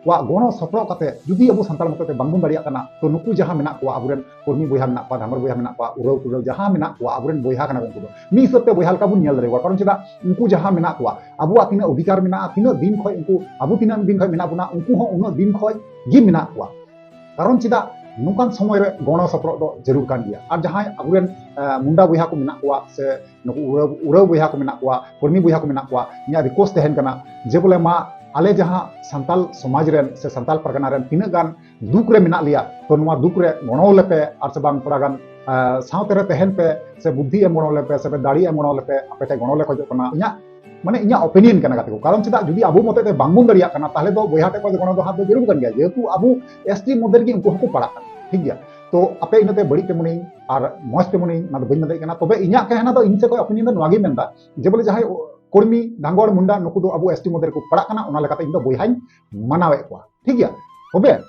ᱠᱚᱣᱟᱜ ᱜᱚᱲᱚ ᱥᱚᱯᱚᱦᱚᱫ ᱠᱟᱛᱮ ᱡᱩᱫᱤ ᱟᱵᱚ ᱥᱟᱱᱛᱟᱲ ᱢᱚᱛᱚ ᱛᱮ ᱵᱟᱝᱵᱚᱱ ᱫᱟᱲᱮᱭᱟᱜ ᱠᱟᱱᱟ, ᱛᱚ ᱱᱩᱠᱩ ᱡᱟᱦᱟᱸ ᱢᱮᱱᱟᱜ ᱠᱚᱣᱟ, ᱟᱵᱚᱨᱮᱱ ᱠᱚᱨᱢᱤ ᱵᱚᱭᱦᱟ ᱢᱮᱱᱟᱜ ᱠᱚᱣᱟ, ᱫᱷᱟᱸᱜᱚᱲ ᱵᱚᱭᱦᱟ ᱢᱮᱱᱟᱜ ᱠᱚᱣᱟ, ᱩᱨᱟᱹᱣ ᱴᱩᱨᱟᱹᱣ ᱡᱟᱦᱟᱸ ᱢᱮᱱᱟᱜ ᱠᱚᱣᱟ, ᱟᱵᱚᱨᱮᱱ ᱵᱚᱭᱦᱟ ᱠᱟᱱᱟ ᱠᱚ ᱩᱱᱠᱩ ᱫᱚ᱾ ᱢᱤᱫ ᱦᱤᱥᱟᱹᱵ ᱛᱮ ᱵᱚᱭᱦᱟ ᱞᱮᱠᱟ ᱵᱚᱱ ᱧᱮᱞ ᱫᱟᱲᱮᱭᱟᱠᱚᱣᱟ᱾ ᱠᱟᱨᱚᱱ ᱪᱮᱫᱟᱜ? ᱩᱱᱠᱩ ᱡᱟᱦᱟᱸ ᱢᱮᱱᱟᱜ ᱠᱚᱣᱟ, ᱟᱵᱚᱣᱟᱜ ᱛᱤᱱᱟᱹᱜ ᱚᱫᱷᱤᱠᱟᱨ ᱢᱮᱱᱟᱜᱼᱟ, ᱛᱤᱱᱟᱹᱜ ᱫᱤᱱ ᱠᱷᱚᱱ ᱩᱱᱠᱩ, ᱟᱵᱚ ᱛᱤᱱᱟᱹᱜ ᱫᱤᱱ ᱠᱷᱚᱱ ᱢᱮᱱᱟᱜ ᱵᱚᱱᱟ, ᱩᱱᱠᱩ ᱦᱚᱸ ᱩᱱᱟᱹᱜ ᱫᱤᱱ ᱠᱷᱚᱱ ᱜᱮ ᱢᱮᱱᱟᱜ ᱠᱚᱣᱟ᱾ ᱠᱟᱨᱚᱱ ᱪᱮᱫᱟᱜ? ᱱᱚᱝᱠᱟᱱ ᱥᱚᱢᱚᱭ ᱨᱮ ᱜᱚᱲᱚ ᱥᱚᱯᱚᱦᱚᱫ ᱫᱚ ᱡᱟᱹᱨᱩᱲ ᱠᱟᱱ ᱜᱮᱭᱟ᱾ ᱟᱨ ᱡᱟᱦᱟᱸᱭ ᱟᱵᱚᱨᱮᱱ, ᱟᱸ, ᱢᱩᱱᱰᱟ ᱵᱚᱭᱦᱟ ᱠᱚ ᱢᱮᱱᱟᱜ ᱠᱚᱣᱟ ᱥᱮ ᱱᱩᱠᱩ ᱩᱨᱟᱹᱣ, ᱩᱨᱟᱹᱣ ᱵᱚᱭᱦᱟ ᱠᱚ ᱢᱮᱱᱟᱜ ᱠᱚᱣᱟ, ᱠᱚᱨᱢᱤ ᱵᱚᱭᱦᱟ ᱠᱚ ᱢᱮᱱᱟᱜ ᱠᱚᱣᱟ, ᱤᱧᱟᱹᱜ request ᱛᱟᱦᱮᱱ ᱠᱟᱱᱟ ᱡᱮ ᱵᱚᱞᱮ ᱢᱟ ᱟᱞᱮ ᱡᱟᱦᱟᱸ ᱥᱟᱱᱛᱟᱞ ᱥᱚᱢᱟᱡᱽ ᱨᱮᱱ ᱥᱮ ᱥᱟᱱᱛᱟᱞ ᱯᱟᱨᱜᱟᱱᱟ ᱨᱮᱱ ᱛᱤᱱᱟᱹᱜ ᱜᱟᱱ ᱫᱩᱠ ᱨᱮ ᱢᱮᱱᱟᱜ ᱞᱮᱭᱟ, ᱛᱚ ᱱᱚᱣᱟ ᱫᱩᱠ ᱨᱮ ᱜᱚᱲᱚ ᱞᱮᱯᱮ, ᱟᱨ ᱥᱮ ᱵᱟᱝ ᱛᱷᱚᱲᱟ ᱜᱟᱱ, ᱟᱸ, ᱥᱟᱶᱛᱮ ᱨᱮ ᱛᱟᱦᱮᱱ ᱯᱮ, ᱥᱮ ᱵᱩᱫᱽᱫᱷᱤ ᱮᱢ ᱜᱚᱲᱚ ᱞᱮᱯᱮ, ᱥᱮ ᱯᱮ ᱫᱟᱲᱮ ᱮᱢ ᱜᱚᱲᱚ ᱞᱮᱯᱮ, ᱟᱯᱮ ᱴᱷᱮᱱ ᱜᱚᱲᱚ ᱞᱮ ᱠᱷᱚᱡᱚᱜ ᱠᱟᱱᱟ᱾ ᱤᱧᱟᱹᱜ, ᱢᱟᱱᱮ, ᱤᱧᱟᱹᱜ opinion ᱠᱟᱱᱟ ᱜᱟᱛᱮ ᱠᱚ᱾ ᱠᱟᱨᱚᱱ ᱪᱮᱫᱟᱜ? ᱡᱩᱫᱤ ᱟᱵᱚ ᱢᱚᱛᱮ ᱛᱮ ᱵᱟᱝᱵᱚᱱ ᱫᱟᱲᱮᱭᱟᱜ ᱠᱟᱱᱟ, ᱛᱟᱦᱞᱮ ᱫᱚ ᱵᱚᱭᱦᱟ ᱴᱷᱮᱱ ᱠᱷᱚᱱ ᱫᱚ ᱜᱚᱲᱚ ᱫᱚ ᱦᱟᱛ ᱫᱚ ᱡᱟᱹᱨᱩᱲ ᱠᱟᱱ ᱜᱮᱭᱟ, ᱡᱮᱦᱮᱛᱩ ᱟᱵᱚ ST ᱢᱚᱫᱽᱫᱷᱮ ᱨᱮᱜᱮ ᱩᱱᱠᱩ ᱦᱚᱸᱠᱚ ᱯᱟᱲᱟᱜ ᱠᱟᱱᱟ, ᱴᱷᱤᱠ ᱜᱮᱭᱟ? ᱛᱚ ᱟᱯᱮ ᱤᱱᱟᱹᱛᱮ ᱵᱟᱹᱲᱤᱡ ᱯᱮ ᱢᱚᱱᱮᱭᱤᱧ ᱟᱨ ᱢᱚᱸᱡᱽ ᱯᱮ ᱢᱚᱱᱮᱭᱤᱧ, ᱚᱱᱟ ᱫᱚ ᱵᱟᱹᱧ ᱢᱮᱱ ᱫᱟᱲᱮᱭᱟᱜ ᱠᱟᱱᱟ᱾ ᱛᱚᱵᱮ ᱤᱧᱟᱹᱜ ᱠᱟᱦᱱᱟ ᱫᱚ, ᱤᱧ ᱥᱮᱫ ᱠᱷᱚᱱ opinion ᱫᱚ ᱱᱚᱣᱟ ᱜᱤᱧ ᱢᱮᱱᱫᱟ ᱡᱮ ᱵᱚᱞᱮ ᱡᱟᱦᱟᱸᱭ ᱠᱚᱨᱢᱤ, ᱫᱷᱟᱸᱜᱚᱲ, ᱢᱩᱱᱰᱟ, ᱱᱩᱠᱩ ᱫᱚ ᱟᱵᱚ ST ᱢᱚᱫᱽᱫᱷᱮ ᱨᱮᱠᱚ ᱯᱟᱲᱟᱜ ᱠᱟᱱᱟ, ᱚᱱᱟ ᱞᱮᱠᱟᱛᱮ ᱤᱧ ᱫᱚ ᱵᱚᱭᱦᱟᱧ ᱢᱟᱱᱟᱣᱮᱫ ᱠᱚᱣᱟ, ᱴᱷᱤᱠ ᱜᱮᱭᱟ? ᱛᱚᱵᱮ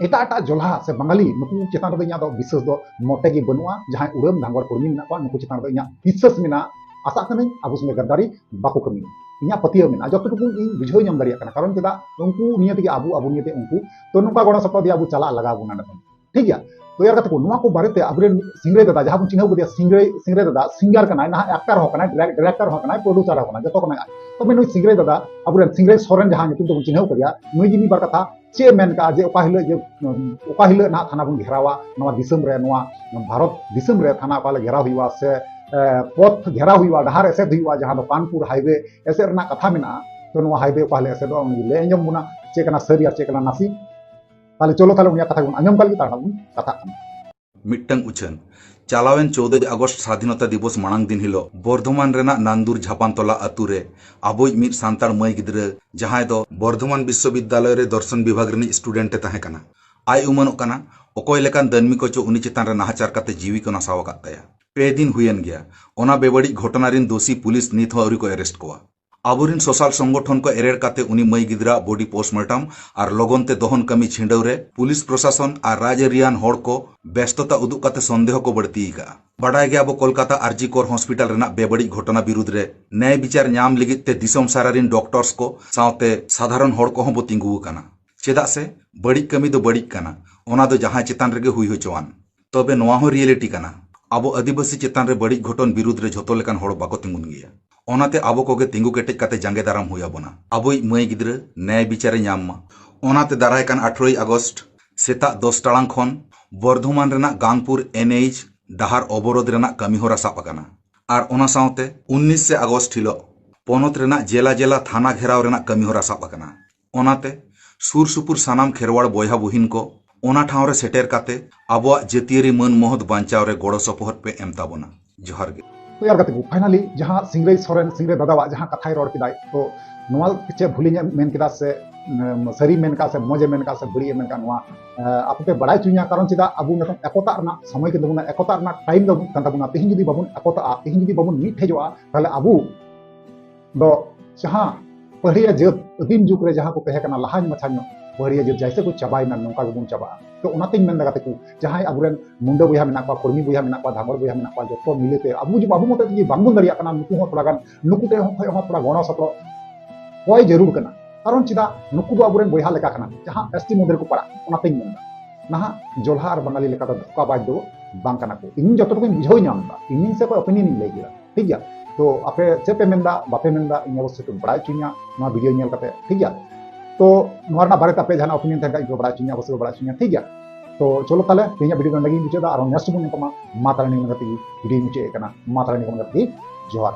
ᱮᱴᱟᱜ ᱮᱴᱟᱜ ᱡᱚᱞᱦᱟ ᱥᱮ ᱵᱟᱝᱜᱟᱞᱤ, ᱱᱩᱠᱩ ᱪᱮᱛᱟᱱ ᱨᱮᱫᱚ ᱤᱧᱟᱹᱜ ᱫᱚ ᱵᱤᱥᱥᱟᱹᱥ ᱫᱚ ᱢᱚᱴᱮ ᱜᱮ ᱵᱟᱹᱱᱩᱜᱼᱟ᱾ ᱡᱟᱦᱟᱸᱭ ᱩᱨᱟᱹᱢ, ᱫᱷᱟᱸᱜᱚᱲ, ᱠᱚᱨᱢᱤ ᱢᱮᱱᱟᱜ ᱠᱚᱣᱟ, ᱱᱩᱠᱩ ᱪᱮᱛᱟᱱ ᱨᱮᱫᱚ ᱤᱧᱟᱹᱜ ᱵᱤᱥᱥᱟᱹᱥ ᱢᱮᱱᱟᱜᱼᱟ᱾ ᱟᱥᱟᱜ ᱠᱟᱹᱱᱟᱹᱧ ᱟᱵᱚ ᱥᱚᱸᱜᱮ ᱜᱟᱫᱫᱟᱨᱤ ᱵᱟᱠᱚ ᱠᱟᱹᱢᱤᱭᱟ᱾ ᱤᱧᱟᱹᱜ ᱯᱟᱹᱛᱭᱟᱹᱣ ᱢᱮᱱᱟᱜᱼᱟ, ᱡᱚᱛᱚᱴᱩᱠᱩ ᱤᱧ ᱵᱩᱡᱷᱟᱹᱣ ᱧᱟᱢ ᱫᱟᱲᱮᱭᱟᱜ ᱠᱟᱱᱟ᱾ ᱠᱟᱨᱚᱱ ᱪᱮᱫᱟᱜ? ᱩᱱᱠᱩ ᱱᱤᱭᱮ ᱛᱮᱜᱮ ᱟᱵᱚ, ᱟᱵᱚ ᱱᱤᱭᱮ ᱛᱮ ᱩᱱᱠᱩ᱾ ᱛᱚ ᱱᱚᱝᱠᱟ ᱜᱚᱲᱚ ᱥᱚᱯᱚᱦᱚᱫ ᱫᱚ ᱟᱵᱚ ᱪᱟᱞᱟᱜ ᱞᱟᱜᱟᱣ ᱵᱚᱱᱟ ᱱᱤᱛᱚᱝ, ᱴᱷᱤᱠ ᱜᱮᱭᱟ? ᱛᱚ ᱭᱟᱨ ᱜᱟᱛᱮ ᱠᱚ, ᱱᱚᱣᱟ ᱠᱚ ᱵᱟᱨᱮᱛᱮ ᱟᱵᱚᱨᱮᱱ ᱥᱤᱝᱨᱟᱹᱭ ᱫᱟᱫᱟ, ᱡᱟᱦᱟᱸ ᱵᱚᱱ ᱪᱤᱱᱦᱟᱹᱣ ᱠᱮᱫᱮᱭᱟ, ᱥᱤᱝᱨᱟᱹᱭ, ᱥᱤᱝᱨᱟᱹᱭ ᱫᱟᱫᱟ, singer ᱠᱟᱱᱟᱭ, ᱱᱟᱦᱟᱜ actor ᱦᱚᱸ ᱠᱟᱱᱟᱭ, direct-, director ᱦᱚᱸ ᱠᱟᱱᱟᱭ, producer ᱦᱚᱸ ᱠᱟᱱᱟᱭ, ᱡᱚᱛᱚ ᱠᱟᱱᱟᱭ ᱟᱡ᱾ ᱛᱚᱵᱮ ᱱᱩᱭ ᱥᱤᱝᱨᱟᱹᱭ ᱫᱟᱫᱟ, ᱟᱵᱚᱨᱮᱱ ᱥᱤᱝᱨᱟᱹᱭ ᱥᱚᱨᱮᱱ ᱡᱟᱦᱟᱸ ᱧᱩᱛᱩᱢ ᱛᱮᱵᱚᱱ ᱪᱤᱱᱦᱟᱹᱣ ᱠᱮᱫᱮᱭᱟ, ᱱᱩᱭ ᱜᱮ ᱢᱤᱫ ᱵᱟᱨ ᱠᱟᱛᱷᱟ ᱪᱮᱫ ᱮ ᱢᱮᱱ ᱠᱟᱜᱼᱟ ᱡᱮ ᱚᱠᱟ ᱦᱤᱞᱳᱜ ᱡᱮ, ᱚᱠᱟ ᱦᱤᱞᱳᱜ ᱱᱟᱦᱟᱜ ᱛᱷᱟᱱᱟ ᱵᱚᱱ ᱜᱷᱮᱨᱟᱣᱟ, ᱱᱚᱣᱟ ᱫᱤᱥᱚᱢ ᱨᱮ, ᱱᱚᱣᱟ ᱵᱷᱟᱨᱚᱛ ᱫᱤᱥᱚᱢ ᱨᱮ ᱛᱷᱟᱱᱟ ᱚᱠᱟ ᱦᱤᱞᱳᱜ ᱜᱷᱮᱨᱟᱣ ᱦᱩᱭᱩᱜᱼᱟ ᱥᱮ, ᱮ, ᱯᱚᱛᱷ ᱜᱷᱮᱨᱟᱣ ᱦᱩᱭᱩᱜᱼᱟ, ᱰᱟᱦᱟᱨ ᱮᱥᱮᱫ ᱦᱩᱭᱩᱜᱼᱟ, ᱡᱟᱦᱟᱸ ᱫᱚ ᱠᱟᱱᱯᱩᱨ highway ᱮᱥᱮᱫ ᱨᱮᱱᱟᱜ ᱠᱟᱛᱷᱟ ᱢᱮᱱᱟᱜᱼᱟ᱾ ᱛᱚ ᱱᱚᱣᱟ highway ᱚᱠᱟ ᱦᱤᱞᱳᱜ ᱮᱥᱮᱫᱚᱜᱼᱟ, ᱩᱱᱤ ᱞᱟᱹᱭ ᱟᱸᱡᱚᱢ ᱵᱚᱱᱟ ᱪᱮᱫ ᱠᱟᱱᱟ ᱥᱟᱹᱨᱤ ᱟᱨ ᱪᱮᱫ ᱠᱟᱱᱟ ᱱᱟᱥᱮ᱾ ᱛᱟᱦᱞᱮ ᱪᱚᱞᱚ, ᱛᱟᱦᱞᱮ ᱩᱱᱤᱭᱟᱜ ᱠᱟᱛᱷᱟ ᱜᱮᱵᱚᱱ ᱟᱸᱡᱚᱢ ᱠᱟᱜ ᱞᱮᱜᱮ, ᱛᱟᱨᱯᱚᱨ ᱵᱚᱱ ᱠᱟᱛᱷᱟᱜ ᱠᱟᱱᱟ᱾ ᱢᱤᱫᱴᱟᱝ ᱩᱪᱷᱟᱹᱱ᱾ ᱪᱟᱞᱟᱣᱮᱱ ᱪᱳᱫᱳᱭ ᱟᱜᱚᱥᱴ ᱥᱟᱫᱷᱤᱱᱚᱛᱟ ᱫᱤᱵᱚᱥ ᱢᱟᱲᱟᱝ ᱫᱤᱱ ᱦᱤᱞᱳᱜ ᱵᱚᱨᱫᱷᱚᱢᱟᱱ ᱨᱮᱱᱟᱜ ᱱᱟᱱᱫᱩᱨ ᱡᱷᱟᱯᱟᱱᱛᱚᱞᱟ ᱟᱛᱩ ᱨᱮ ᱟᱵᱚᱭᱤᱡ ᱢᱤᱫ ᱥᱟᱱᱛᱟᱲ ᱢᱟᱹᱭ ᱜᱤᱫᱽᱨᱟᱹ, ᱡᱟᱦᱟᱸᱭ ᱫᱚ ᱵᱚᱨᱫᱷᱚᱢᱟᱱ ᱵᱤᱥᱥᱚᱵᱤᱫᱽᱫᱟᱞᱚᱭ ᱨᱮ ᱫᱚᱨᱥᱚᱱ ᱵᱤᱵᱷᱟᱜᱽ ᱨᱤᱱᱤᱡ student ᱮ ᱛᱟᱦᱮᱸ ᱠᱟᱱᱟ, ᱟᱭ ᱩᱢᱟᱹᱱᱚᱜ ᱠᱟᱱᱟ᱾ ᱚᱠᱚᱭ ᱞᱮᱠᱟᱱ ᱫᱟᱹᱱᱢᱤ ᱠᱚᱪᱚ ᱩᱱᱤ ᱪᱮᱛᱟᱱ ᱨᱮ ᱱᱟᱦᱟᱪᱟᱨ ᱠᱟᱛᱮ ᱡᱤᱣᱤ ᱠᱚ ᱱᱟᱥᱟᱣ ᱟᱠᱟᱫ ᱛᱟᱭᱟ᱾ ᱯᱮ ᱫᱤᱱ ᱦᱩᱭᱮᱱ ᱜᱮᱭᱟ᱾ ᱚᱱᱟ ᱵᱮᱵᱟᱹᱲᱤᱡ ᱜᱷᱚᱴᱚᱱᱟ ᱨᱤᱱ ᱫᱳᱥᱤ ᱯᱩᱞᱤᱥ ᱱᱤᱛ ᱦᱚᱸ ᱟᱹᱣᱨᱤ ᱠᱚ arrest ᱠᱚᱣᱟ᱾ ᱟᱵᱚᱨᱤᱱ social ᱥᱚᱝᱜᱚᱴᱷᱚᱱ ᱠᱚ ᱮᱨᱮᱲ ᱠᱟᱛᱮ ᱩᱱᱤ ᱢᱟᱹᱭ ᱜᱤᱫᱽᱨᱟᱹᱣᱟᱜ body postmortem ᱟᱨ ᱞᱚᱜᱚᱱ ᱛᱮ ᱫᱚᱦᱚᱱ ᱠᱟᱹᱢᱤ ᱪᱷᱤᱰᱟᱹᱣ ᱨᱮ ᱯᱩᱞᱤᱥ ᱯᱨᱚᱥᱟᱥᱚᱱ ᱟᱨ ᱨᱟᱡᱽᱟᱹᱨᱤᱭᱟᱱ ᱦᱚᱲ ᱠᱚ ᱵᱮᱥᱛᱚᱛᱟ ᱩᱫᱩᱜ ᱠᱟᱛᱮ ᱥᱚᱱᱫᱮᱦᱚ ᱠᱚ ᱵᱟᱹᱲᱛᱤ ᱟᱠᱟᱫᱼᱟ᱾ ᱵᱟᱰᱟᱭ ᱜᱮᱭᱟ ᱵᱚ ᱠᱳᱞᱠᱟᱛᱟ ᱟᱨᱡᱤ ᱠᱚᱨ ᱦᱚᱥᱯᱤᱴᱟᱞ ᱨᱮᱱᱟᱜ ᱵᱮᱵᱟᱹᱲᱤᱡ ᱜᱷᱚᱴᱚᱱᱟ ᱵᱤᱨᱩᱫᱽ ᱨᱮ ᱱᱮᱭ ᱵᱤᱪᱟᱨ ᱧᱟᱢ ᱞᱟᱹᱜᱤᱫ ᱛᱮ ᱫᱤᱥᱚᱢ ᱥᱟᱨᱟ ᱨᱤᱱ doctors ᱠᱚ ᱥᱟᱶᱛᱮ ᱥᱟᱫᱷᱟᱨᱚᱱ ᱦᱚᱲ ᱠᱚᱦᱚᱸ ᱵᱚ ᱛᱤᱸᱜᱩ ᱟᱠᱟᱱᱟ᱾ ᱪᱮᱫᱟᱜ ᱥᱮ ᱵᱟᱹᱲᱤᱡ ᱠᱟᱹᱢᱤ ᱫᱚ ᱵᱟᱹᱲᱤᱡ ᱠᱟᱱᱟ, ᱚᱱᱟ ᱫᱚ ᱡᱟᱦᱟᱸᱭ ᱪᱮᱛᱟᱱ ᱨᱮᱜᱮ ᱦᱩᱭ ᱦᱚᱪᱚᱣᱟᱱ᱾ ᱛᱚᱵᱮ ᱱᱚᱣᱟ ᱦᱚᱸ ᱨᱤᱭᱮᱞᱤᱴᱤ ᱠᱟᱱᱟ, ᱟᱵᱚ ᱟᱹᱫᱤᱵᱟᱹᱥᱤ ᱪᱮᱛᱟᱱ ᱨᱮ ᱵᱟᱹᱲᱤᱡ ᱜᱷᱚᱴᱚᱱ ᱵᱤᱨᱩᱫᱽ ᱨᱮ ᱡᱷᱚᱛᱚ ᱞᱮᱠᱟᱱ ᱦᱚᱲ ᱵᱟᱠᱚ ᱛᱤᱸᱜᱩᱱ ᱜᱮᱭᱟ᱾ ᱚᱱᱟᱛᱮ ᱟᱵᱚ ᱠᱚᱜᱮ ᱛᱤᱸᱜᱩ ᱠᱮᱴᱮᱡ ᱠᱟᱛᱮ ᱡᱟᱸᱜᱮ ᱫᱟᱨᱟᱢ ᱦᱩᱭ ᱟᱵᱚᱱᱟ, ᱟᱵᱚᱭᱤᱡ ᱢᱟᱹᱭ ᱜᱤᱫᱽᱨᱟᱹ ᱱᱮᱭᱟᱭ ᱵᱤᱪᱟᱨᱮ ᱧᱟᱢ ᱢᱟ᱾ ᱚᱱᱟᱛᱮ ᱫᱟᱨᱟᱭ ᱠᱟᱱ ᱟᱴᱷᱨᱚᱭ ᱟᱜᱚᱥᱴ ᱥᱮᱛᱟᱜ ᱫᱚᱥ ᱴᱟᱲᱟᱝ ᱠᱷᱚᱱ ᱵᱚᱨᱫᱷᱚᱢᱟᱱ ᱨᱮᱱᱟᱜ ᱜᱟᱝᱯᱩᱨ ᱮᱱ ᱮᱭᱤᱪ ᱰᱟᱦᱟᱨ ᱚᱵᱚᱨᱳᱫᱷ ᱨᱮᱱᱟᱜ ᱠᱟᱹᱢᱤᱦᱚᱨᱟ ᱥᱟᱵ ᱟᱠᱟᱱᱟ᱾ ᱟᱨ ᱚᱱᱟ ᱥᱟᱶᱛᱮ ᱩᱱᱤᱥᱮ ᱟᱜᱚᱥᱴ ᱦᱤᱞᱳᱜ ᱯᱚᱱᱚᱛ ᱨᱮᱱᱟᱜ ᱡᱮᱞᱟ ᱡᱮᱞᱟ ᱛᱷᱟᱱᱟ ᱜᱷᱮᱨᱟᱣ ᱨᱮᱱᱟᱜ ᱠᱟᱹᱢᱤᱦᱚᱨᱟ ᱥᱟᱵ ᱟᱠᱟᱱᱟ᱾ ᱚᱱᱟᱛᱮ ᱥᱩᱨ ᱥᱩᱯᱩᱨ ᱥᱟᱱᱟᱢ ᱠᱷᱮᱨᱣᱟᱲ ᱵᱚᱭᱦᱟ ᱵᱩᱦᱤᱱ ᱠᱚ ᱚᱱᱟ ᱴᱷᱟᱶ ᱨᱮ ᱥᱮᱴᱮᱨ ᱠᱟᱛᱮ ᱟᱵᱚᱣᱟᱜ ᱡᱟᱹᱛᱤᱭᱟᱹᱨᱤ ᱢᱟᱹᱱ ᱢᱚᱦᱚᱛ ᱵᱟᱧᱪᱟᱣ ᱨᱮ ᱜᱚᱲᱚ ᱥᱚᱯᱚᱦᱚᱫ ᱯᱮ ᱮᱢ ᱛᱟᱵᱚᱱᱟ᱾ ᱡᱚᱦᱟᱨ ᱜᱮ᱾ ᱛᱮᱭᱟᱨ ᱠᱟᱛᱮ ᱠᱚ ᱯᱷᱟᱭᱱᱟᱞᱤ ᱡᱟᱦᱟᱸ ᱥᱤᱝᱨᱟᱹᱭ ᱥᱚᱨᱮᱱ, ᱥᱤᱝᱨᱟᱹᱭ ᱫᱟᱫᱟᱣᱟᱜ ᱡᱟᱦᱟᱸ ᱠᱟᱛᱷᱟᱭ ᱨᱚᱲ ᱠᱮᱫᱟᱭ, ᱛᱚ ᱱᱚᱣᱟ ᱪᱮᱫ ᱵᱷᱩᱞᱤᱧ ᱢᱮᱱ ᱠᱮᱫᱟ ᱥᱮ, ᱩᱢ, ᱥᱟᱹᱨᱤ ᱢᱮᱱ ᱠᱟᱜ ᱥᱮ ᱢᱚᱡᱮ ᱢᱮᱱ ᱠᱟᱜ ᱥᱮ ᱵᱟᱹᱲᱤᱡ ᱮ ᱢᱮᱱ ᱠᱟᱜ, ᱱᱚᱣᱟ, ᱮ, ᱟᱯᱮ ᱯᱮ ᱵᱟᱲᱟᱭ ᱦᱚᱪᱚᱧᱟ᱾ ᱠᱟᱨᱚᱱ ᱪᱮᱫᱟᱜ ᱟᱵᱚ ᱱᱤᱛᱚᱝ ᱮᱠᱚᱛᱟᱜ ᱨᱮᱱᱟᱜ ᱥᱚᱢᱚᱭ ᱠᱟᱱ ᱛᱟᱵᱚᱱᱟ, ᱮᱠᱚᱛᱟᱜ ᱨᱮᱱᱟᱜ ᱴᱟᱭᱤᱢ ᱫᱚ ᱠᱟᱱ ᱛᱟᱵᱚᱱᱟ᱾ ᱛᱮᱦᱮᱧ ᱡᱩᱫᱤ ᱵᱟᱵᱚᱱ ᱮᱠᱚᱛᱟᱜᱼᱟ, ᱛᱮᱦᱮᱧ ᱡᱩᱫᱤ ᱵᱟᱵᱚᱱ ᱢᱤᱫ ᱴᱷᱮᱡᱚᱜᱼᱟ, ᱛᱟᱦᱞᱮ ᱟᱵᱚ ᱫᱚ ᱡᱟᱦᱟᱸ ᱯᱟᱹᱦᱤᱞᱤᱭᱟᱹ ᱡᱟᱹᱛ ᱟᱹᱫᱤᱢ ᱡᱩᱜᱽ ᱨᱮ ᱡᱟᱦᱟᱸ ᱠᱚ ᱛᱟᱦᱮᱸ ᱠᱟᱱᱟ, ᱞᱟᱦᱟ ᱢᱟᱪᱷᱟ ᱧᱚᱜ ᱯᱟᱹᱦᱤᱞᱤᱭᱟᱹ ᱡᱟᱹᱛ ᱡᱟᱭᱥᱮ ᱠᱚ ᱪᱟᱵᱟᱭᱮᱱᱟ, ᱱᱚᱝᱠᱟ ᱜᱮᱵᱚᱱ ᱪᱟᱵᱟᱜᱼᱟ᱾ ᱛᱚ ᱚᱱᱟᱛᱤᱧ ᱢᱮᱱᱫᱟ ᱜᱟᱛᱮ ᱠᱚ, ᱡᱟᱦᱟᱸᱭ ᱟᱵᱚᱨᱮᱱ ᱢᱩᱱᱰᱟᱹ ᱵᱚᱭᱦᱟ ᱢᱮᱱᱟᱜ ᱠᱚᱣᱟ, ᱠᱚᱨᱢᱤ ᱵᱚᱭᱦᱟ ᱢᱮᱱᱟᱜ ᱠᱚᱣᱟ, ᱡᱚᱛᱚ ᱢᱤᱞᱮᱛᱮ ᱟᱵᱚ ᱡᱩᱫᱤ ᱟᱵᱚ ᱢᱚᱛᱚ ᱡᱩᱫᱤ ᱵᱟᱝᱵᱚᱱ ᱫᱟᱲᱮᱭᱟᱜ ᱠᱟᱱᱟ, ᱱᱩᱠᱩ ᱦᱚᱸ ᱛᱷᱚᱲᱟ ᱜᱟᱱ, ᱱᱩᱠᱩ ᱴᱷᱮᱱ ᱦᱚᱸ ᱠᱷᱚᱡ ᱦᱚᱸ ᱛᱷᱚᱲᱟ ᱜᱚᱲᱚ ᱥᱚᱯᱚᱦᱚᱫ ᱠᱚᱭ ᱡᱟᱹᱨᱩᱲ ᱠᱟᱱᱟ᱾ ᱠᱟᱨᱚᱱ ᱪᱮᱫᱟᱜ, ᱱᱩᱠᱩ ᱫᱚ ᱟᱵᱚᱨᱮᱱ ᱵᱚᱭᱦᱟ ᱞᱮᱠᱟ ᱠᱟᱱᱟ, ᱡᱟᱦᱟᱸ ᱮᱥ ᱴᱤ ᱢᱚᱫᱽᱫᱷᱮ ᱨᱮᱠᱚ ᱯᱟᱲᱟᱜ, ᱚᱱᱟᱛᱤᱧ ᱢᱮᱱᱫᱟ᱾ ᱱᱟᱦᱟᱜ ᱡᱚᱞᱦᱟ ᱟᱨ ᱵᱟঙᱟᱞᱤ ᱞᱮᱠᱟ ᱫᱚ ᱫᱷᱳᱠᱟᱵᱟᱡᱽ ᱫᱚ ᱵᱟᱝ ᱠᱟᱱᱟ ᱠᱚ᱾ ᱤᱧ ᱡᱚᱛᱚ ᱴᱩᱠᱩᱧ ᱵᱩᱡᱷᱟᱹᱣ ᱧᱟᱢ ᱮᱫᱟ, ᱤᱧ ᱥᱮᱫ ᱠᱷᱚᱱ ᱚᱯᱤᱱᱤᱭᱚᱱ ᱤᱧ ᱞᱟᱹᱭ ᱠᱮᱫᱟ, ᱴᱷᱤᱠ ᱜᱮᱭᱟ? ᱛᱚ ᱟᱯᱮ ᱪᱮᱫ ᱯᱮ ᱢᱮᱱᱫᱟ, ᱵᱟᱯᱮ ᱢᱮᱱᱫᱟ, ᱤᱧ ᱚᱵᱚᱥᱥᱳᱭ ᱯᱮ ᱵᱟᱲᱟᱭ ᱦᱚᱪᱚᱧᱟ ᱱᱚᱣᱟ ᱵᱷᱤᱰᱤᱭᱳ ᱧᱮᱞ ᱠᱟᱛᱮ, ᱴᱷᱤᱠ ᱜᱮᱭᱟ? ᱛᱚ ᱱᱚᱣᱟ ᱨᱮᱱᱟᱜ ᱵᱟᱨᱮᱛᱮ ᱟᱯᱮ ᱡᱟᱦᱟᱱᱟᱜ ᱚᱯᱤᱱᱤᱭᱚᱱ ᱛᱟᱦᱮᱱ ᱠᱷᱟᱡ, ᱤᱧ ᱯᱮ ᱵᱟᱲᱟᱭ ᱦᱚᱪᱚᱧᱟ, ᱚᱵᱚᱥᱥᱳᱭ ᱯᱮ ᱵᱟᱲᱟᱭ ᱦᱚᱪᱚᱧᱟ, ᱴᱷᱤᱠ ᱜᱮᱭᱟ? ᱛᱚ ᱪᱚᱞᱚ ᱛᱟᱦᱞᱮ ᱛᱮᱦᱮᱧᱟᱜ ᱵᱷᱤᱰᱤᱭᱳ ᱫᱚ ᱱᱚᱸᱰᱮ ᱜᱤᱧ ᱢᱩᱪᱟᱹᱫᱟ, ᱟᱨᱦᱚᱸ ᱱᱮᱠᱥᱴ ᱵᱚᱱ ᱧᱟᱯᱟᱢᱟ᱾ ᱢᱟ ᱛᱟᱦᱞᱮ ᱱᱤᱭᱟᱹ ᱠᱟᱛᱮ ᱜᱮ ᱵᱷᱤᱰᱤᱭᱳ ᱢᱩᱪᱟᱹᱫ ᱮᱫ ᱠᱟᱱᱟ, ᱢᱟ ᱛᱟᱦᱞᱮ ᱱᱤᱭᱟᱹ ᱠᱟᱛᱮ ᱜᱮ ᱡᱚᱦᱟᱨ᱾